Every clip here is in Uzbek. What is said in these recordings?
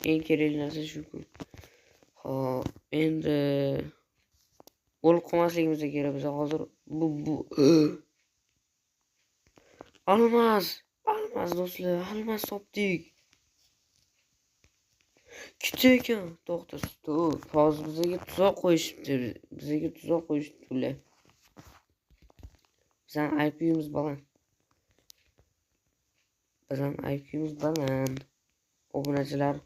Eng kerakli narsa shu-ku. Xo'p, endi o'lib qolmasligimiz kerak biz hozir. Bu olmos, olmos do'stlar, olmos topdik. Ikkita ekan. To'xta, stop. Hozir bizga tuzoq qo'yishibdi. Bizga tuzoq qo'yishibdi ular. Bizning IQ'miz baland. Bizning IQ'miz baland. Obunachilar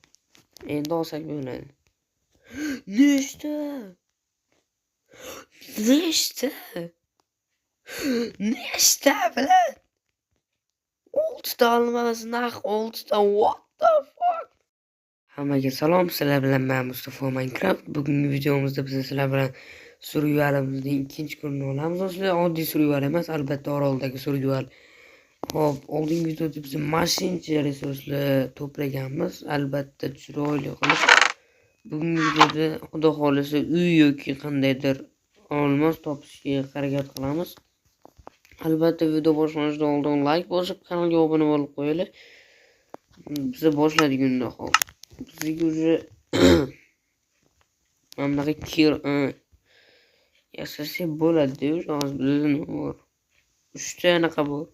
endi olsak bo'ladi. Nechta? Nechta? Nechta bilan? 6 ta olmos, naq 6 ta. What the fuck? Hammaga salom, sizlar bilan men Mustafa Minecraft. Bugungi videomizda biz sizlar bilan survivalimizning ikkinchi kunini olamiz. Do'stlar, oddiy survival emas, albatta oroldagi survival. Xo'p, oldingi videoda biz mashincha resurslar to'plaganmiz, albatta chiroyli qilib. Bugungi videoda xudo xohlasa uy yoki qandaydir olmos topishga harakat qilamiz. Albatta video boshlanishidan oldin like bosib, kanalga obuna bo'lib qo'yinglar. Biz boshladik unda, xo'p. Bizga уже mana bunaqa kir yasasak bo'ladi-da, уже hozir bizda nima bor? 3 ta anaqa bor.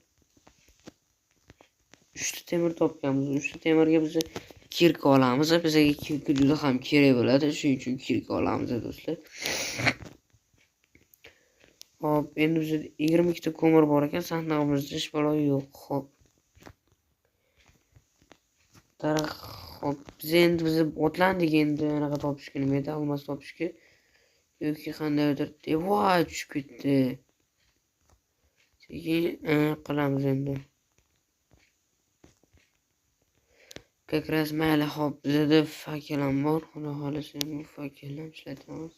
3 ta temir topganmiz. 3 ta temirga biz kirka olamiz. Bizga kirka juda ham kerak bo'ladi. Shuning uchun kirka olamiz do'stlar. Xo'p, endi bizda 22 ta ko'mir bor ekan, sandig'imizda hech balo yo'q. Xo'p. Daraxt, xo'p, biz endi biz otlandik endi anaqa topishga, nima edi, olmos topishga yoki qandaydir. Voy, tushib ketdi. Sekin qilamiz endi. Как раз mayli, xo'p, bizda fakel ham bor. Xudo xohlasa bu fakelni ham ishlatamiz.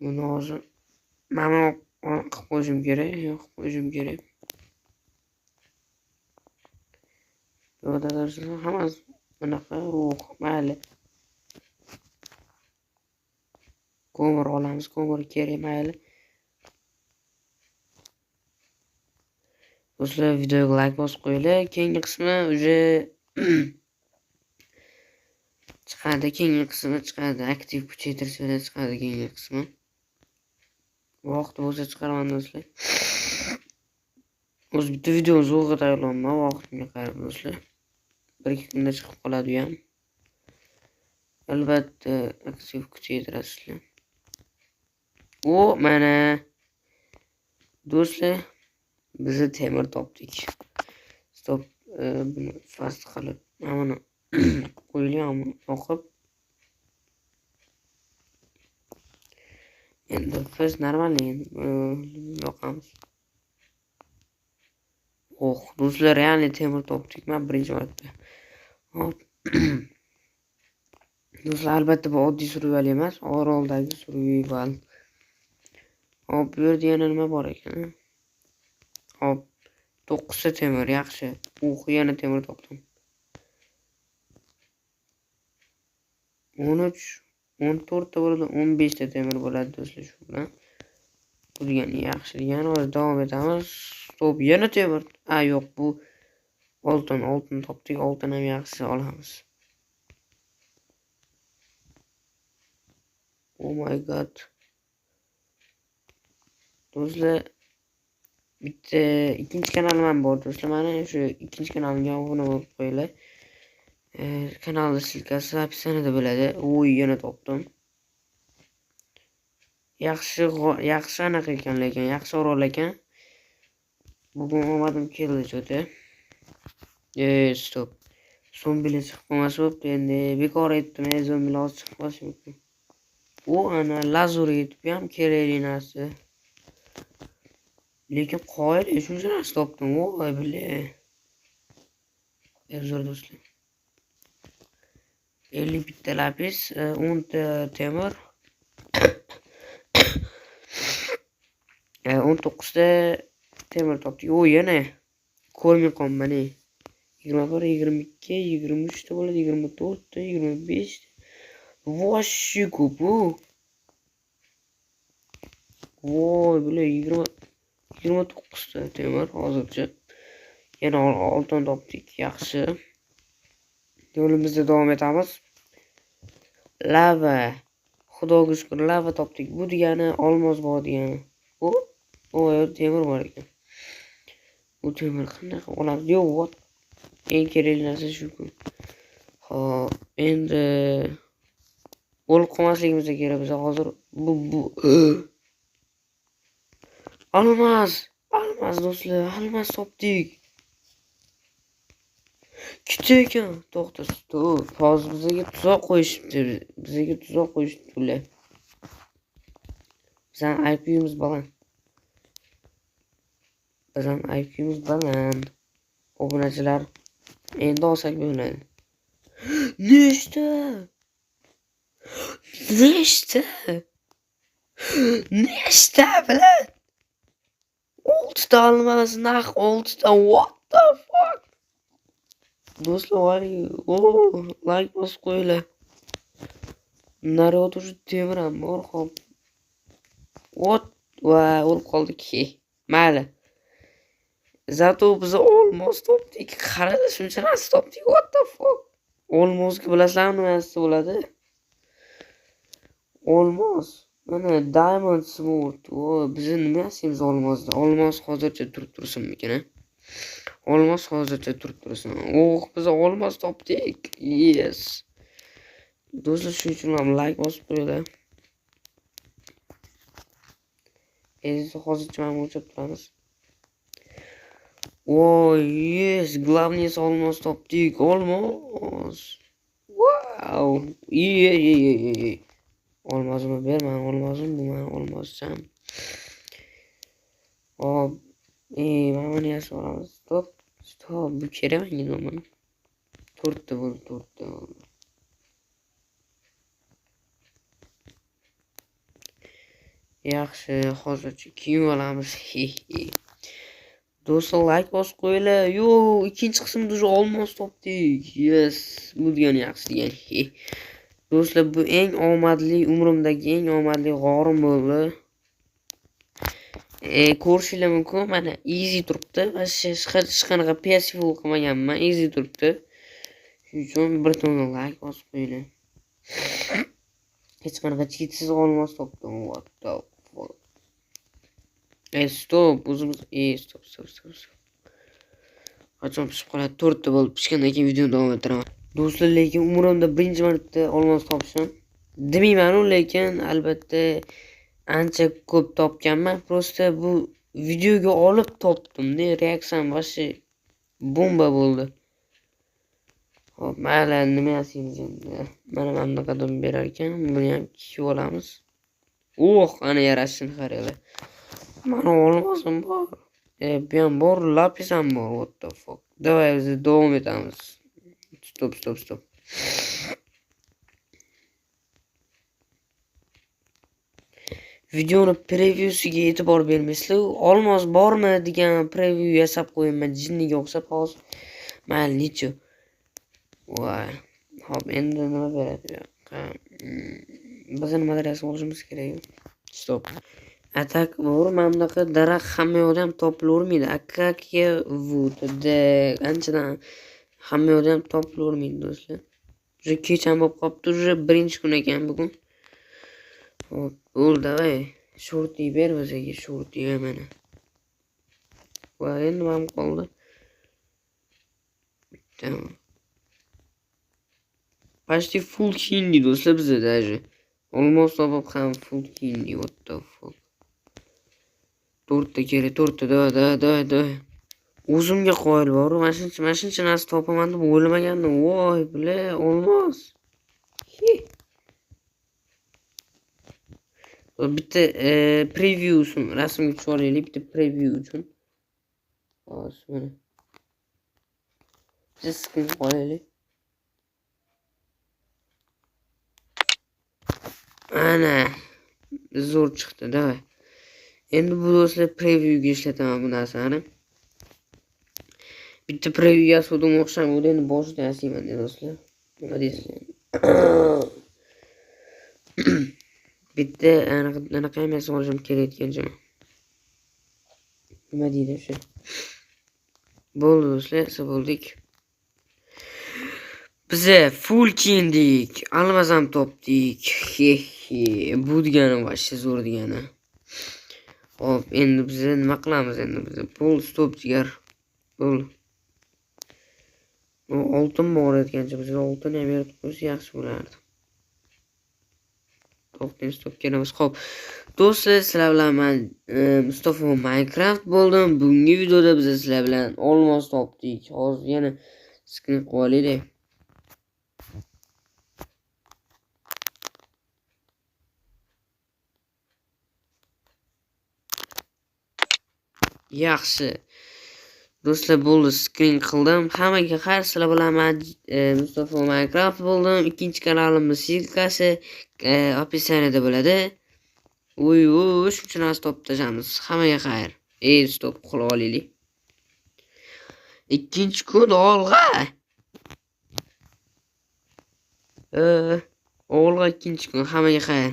Buni hozir mana qilib qo'yishim kerak, yo'q, qilib qo'yishim kerak. Yo'q, hammasi bunaqa ruh, mayli. Ko'mir olamiz, ko'mir kerak, mayli. Do'stlar, videoga like bosib qo'yinglar. Keyingi qismi уже chiqadi, keyingi qismi chiqadi. Aktiv kuchaytirishlar chiqadi keyingi qismi. Vaqt bo'lsa chiqaraman do'stlar. O'zi bitta video zo'rg'a tayyorlanman, vaqtimga qarab do'stlar. 1-2 kunda chiqib qoladi u ham. Albatta aktiv kuchaytirasizlar. O, mana do'stlar, biz temir topdik. Stop, buni fast qilib, mana buni qo'yilgan yoqib. Endi first normal endi yoqamiz. Oh, do'stlar, ya'ni temir topdik men birinchi marta. Hop. Do'stlar, albatta bu oddiy survival emas, oroldagi survival. Hop, bu yerda yana nima bor ekan? Hop, 9 ta temir, yaxshi. Oh, yana temir topdim. 13, 14 ta bo'ladi, 15 ta temir bo'ladi do'stlar shu bilan. Bu degani yaxshi degani. Hozir davom etamiz. Stop, yana temir. A, yo'q, bu oltin, oltin topdik. Oltin ham yaxshi olamiz. Oh my god. Do'stlar, bitta ikkinchi kanalim ham bor do'stlar. Mana shu ikkinchi kanalimga obuna bo'lib qo'yinglar. Kanalning silkasi описаниеda bo'ladi. Oy, yana topdim. Yaxshi, yaxshi anaqa ekan, lekin yaxshi orol ekan. Bugun omadim keldi juda. Stop. Zombilar chiqib qolmasa bo'pti endi. Bekor aytdim, zombilar hozir chiqib qolishi mumkin. U ana lazurit, bu ham kerakli narsa. Lekin qoyil, shuncha narsa topdim. Voy, bile. Zo'r do'stlar. 51 ta lapis, 10 ta temir. 19 ta temir topdik. O, yana ko'rmay qolman. 21, 22, 23 ta bo'ladi, 24 ta, 25 ta. Voshi ko'p u. Voy, bular 20. 29 ta temir hozircha. Yana oltin topdik, yaxshi. Yo'limizda davom etamiz. Lava. Xudoga shukr, lava topdik. Bu degani olmos bor degani. Bu temir bor ekan. Bu temir qanday qilib olamiz? Yo'q, what? Eng kerakli narsa shu-ku. Xo'p, endi o'lib qolmasligimiz kerak biz hozir. Bu olmos, olmos do'stlar, olmos topdik. Kichik ekan. To'xta, stop. Hozir bizga tuzoq qo'yishibdi. Bizga tuzoq qo'yishibdi ular. Bizning IQ'miz baland. Bizning IQ'miz baland. Obunachilar endi olsak bo'ladi. Nechta? Nechta? Nechta bilan? 6 ta olmos, naq 6 ta. What the fuck? Do'stlar, like bosib qo'yinglar. Naryoqda уже temir ham bor, hop. What? Va o'lib qoldik. Mayli. Zato biz olmos topdik. Qaranglar, shuncha narsa topdik. What the fuck? Olmosga bilasizlarmi nimasi bo'ladi? Olmos. Mana diamond sword. Biz nima yasaymiz olmosda? Olmos hozircha turib tursinmikin, a? Olmos hozircha turib tursin. Oh, biz olmos topdik. Yes. Do'stlar, shuning uchun ham like bosib qo'yinglar. Endi hozircha mana o'chirib turamiz. Oh, yes, главное olmos topdik. Olmos. Wow. Ye. Olmosimni berma, olmosim bu meni olmoscham. Hop. Mana buni yasab olamiz. Stop. Stop, bu kerak menga nima? 4 ta bo'ldi, 4 ta bo'ldi. Yaxshi, hozircha kiyim olamiz. Do'stlar, like bosib qo'yinglar. Yo, ikkinchi qismida уже olmos topdik. Yes, bu degani yaxshi degani. Do'stlar, bu eng omadli, umrimdagi eng omadli g'orim bo'ldi. Ko'rishinglar mumkin, mana easy turibdi. Hech qanaqa peaceful qilmaganman, easy turibdi. Shuning uchun bir tona like bosib qo'yinglar. Hech qanaqa cheatsiz olmos topdim. What the fuck? Stop, o'zimiz stop, stop, stop, stop. Qachon pishib qoladi? 4 ta bo'lib pishgandan keyin videoni davom ettiraman. Do'stlar, lekin umrimda birinchi marta olmos topishim. Demayman-u, lekin albatta ancha ko'p topganman. Prosta bu videoga olib topdim-da, reaksiyam вообще bomba bo'ldi. Xo'p, mayli, nima yasaymiz endi? Mana bunaqa dum berar ekan, buni ham kiyib olamiz. Oh, ana yarashini qaranglar. Mana olmosim bor. Bu ham bor, lapis ham bor. What the fuck? Давай biz davom etamiz. Stop, stop, stop. Videoni previewsiga e'tibor bermaysizlar. Olmos bormi degan preview yasab qo'yibman, jinniga o'xshab hozir. Mayli, necha? Voy. Xo'p, endi nima beradi bu yoqqa? Biz nimadir yasab olishimiz kerak. Stop. Atak bor, mana bunaqa daraxt hamma yoqda ham topilavermaydi. Akakiya wood anchadan hamma yoqda ham topilavermaydi do'stlar. Уже kech ham bo'lib qolibdi, уже birinchi kun ekan bugun. Xo'p, bo'ldi, davay. Shorti ber bizga, shorti mana. Va endi nimam qoldi? Bitta. Почти full kiyindik do'stlar bizda даже. Olmos topib ham full kiyindik. What the fuck? 4 ta kerak, 4 ta, давай, давай, давай, давай. O'zimga qoyil bor, mana shuncha narsa topaman deb o'ylamagandim. Voy, bile, olmos. Bitta preview uchun rasmga tushib olaylik, bitta preview uchun. Hozir mana. Bitta screen qo'yaylik. Ana zo'r chiqdi, davay. Endi bu do'stlar previewga ishlataman bu narsani. Bitta preview yasavdim o'xshamadi, endi boshidan yasayman do'stlar. Nima deysizlar? Bitta anaqa ham yasab olishim kerak ekanchimi? Nima deydi o'sha? Bo'ldi do'stlar, esa bo'ldik. Biza full kiyindik, almaz ham topdik. He he, bu degani вообще zo'r degani. Hop, endi biza nima qilamiz endi biza? Bo'ldi, stop jigar. Bo'ldi. Bu oltin bor aytgancha bizga oltin ham berib qo'ysa yaxshi bo'lardi. To'xtang, stop kelamiz. Xo'p, do'stlar, sizlar bilan men Mustafa Minecraft bo'ldim. Bugungi videoda biz sizlar bilan olmos topdik. Hozir yana screen qilib olaylik. Yaxshi. Do'stlar, bo'ldi, screen qildim. Hammaga xayr, sizlar bilan men Mustafa Minecraft bo'ldim. Ikkinchi kanalimning ссылка si описание da bo'ladi. Uy, uy, shuncha narsa topib tashamiz. Hammaga xayr. Ey, stop qilib olaylik. Ikkinchi kun olg'a. Olg'a ikkinchi kun. Hammaga xayr.